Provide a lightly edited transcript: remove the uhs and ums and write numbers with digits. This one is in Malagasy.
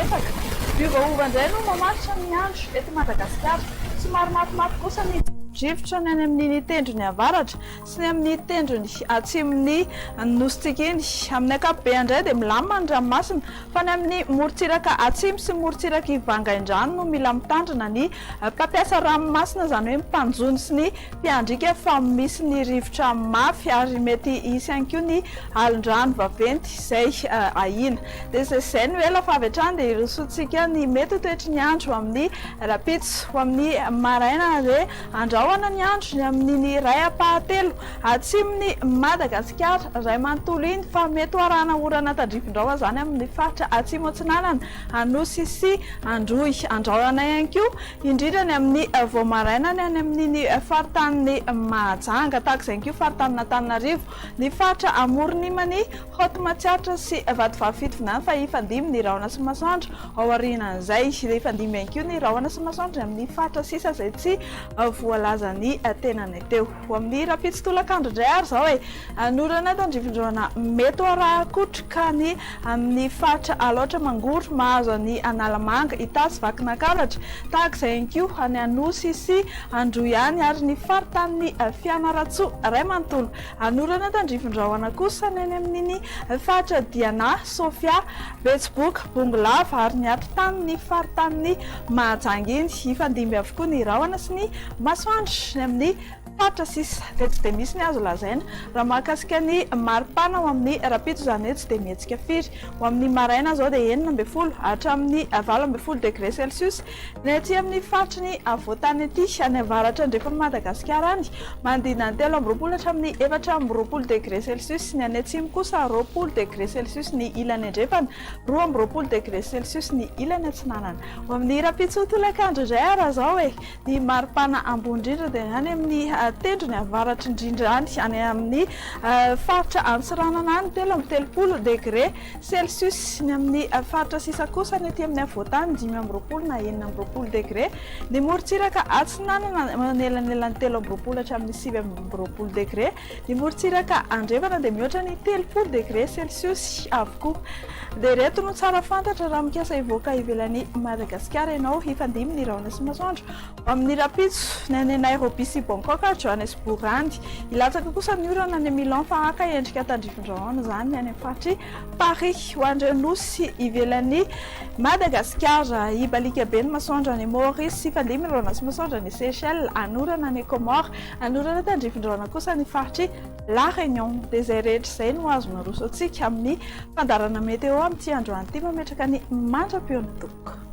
malefaka. Miovaova indray no mamaritra ny andro eto Madagasikara. Somary mafimafy kosa ny rivotra ny any amin'iny tendrony avaratra sy ny amin'ny tendrony atsimon'ny nosintsika iny. Amin'ny ankapobeny indray dia milamina ny ranomasina fa ny amin'ny morontsiraka atsimo sy morontsirak'i Vangaindrano no mila mitandrina ny mpampiasa ranomasina, izany hoe ny mpanjono sy ny mpiandriaka fa misy ny rivotra mafy ary mety hisy ihany koa ny alon-drano vaventy izay ahiana. Dia izay izay no ela fa avy hatrany dia hirosoantsika ny mety ho toetry ny andro amin'ny rahampitso. Ho amin'ny maraina dia andrahona ny andro ny amin'iny iray ampahatelo atsimon'i Madagasikara iray manontolo iny fa mety ho arahana orana tandrifin-drahona izany amin'ny faritra atsimo atsinanana, Anosy sy Androy. Andrahona ihany koa indrindra ny amin'ny vao maraina ny any amin'iny faritanin'i Mahajanga, tahaka izay ihany koa faritanin'Antananarivo, ny faritra Amoron'Imania, Haute Matsiatra sy Vatovavy Fitovinany fa hifandimby ny rahona sy masoandro ao aorianan'izay. Dia hifandimby ihany koa ny rahona sy masoandro ny amin'ny faritra sisa izay tsy voalazan'ny tenanay teo. Ho amin'ny rahampitso tolakandro indray ary izao e! Anorana tandrifin-drahona mety ho arahan-kotroka ny amin'ny faritra Alaotra Mangoro mahazo an'i Analamanga, Itasy, Vakinankaratra. Tahaka izay ihany koa any Anosy sy Androy any ary ny faritanin'i Fianarantsoa iray manontolo. Anorana tandrifin-drahona kosa ny any amin'iny faritra Diana, Sofia, Betsiboka, Bongolava ary ny atitan'ny faritanin'i Mahajanga iny. Hifandimby avokoa ny rahona sy ny masoandro ny amin'ny faritra sisa. Dia tsy dia misy ny azo lazaina raha mahakasika ny maripana ho amin'ny rahampitso, izany hoe tsy dia mihetsika firy. Ho amin'ny maraina izao dia 16 hatramin'ny 18 degre celsius Ny aty amin'ny faritry ny afovoantany aty, any avaratra andrefan'i Madagasikara any, manodidina ny 23 hatramin'ny 24 degre celsius, ny any atsimo kosa 20 degre celsius ny ilany andrefana, 22 degre celsius ny ilany atsinanana. Ho amin'ny rahampitso tolakandro indray ary izao e! Ny maripana ambony indrindra dia any amin'ny tendrony avaratra indrindra any, any amin'ny faritra Antsiranana any, 33 degre. Celsius, ny amin'ny faritra sisa kosa ny aty amin'ny afovoantany 25 na 26 degre, ny morontsiraka atsinanana manelanelan'ny 23 hatramin'ny 29 degre, ny morontsiraka andrefana dia mihoatra ny 30 degre celsius avokoa. Dia ireto no tsara fantatra raha mikasa hivoaka ivelan'i Madagasikara ianao, hifandimby ny rahona sy masoandro Amin'ny rahampitso, ny any Nairobi sy Bangkok ary Johannesburg any. Hilatsaka kosa ny orana any Milan fa haka endrika tandrifin-drahona izany ny any amin'ny faritr'i Paris. Ho an'ireo nosy ivelan'i Madagasikara, hibaliaka be ny masoandro any Maurice, hifandimby ny rahona sy masoandro any Seychelles, hanorana any Comores, hanorana tandrifin-drahona kosa ny faritr'i La Réunion. Dia izay rehetra izay no azo naroso antsika amin'ny fandaharana météo amin'ity androany ity. Mametraka ny mandra-pihaona tompoko.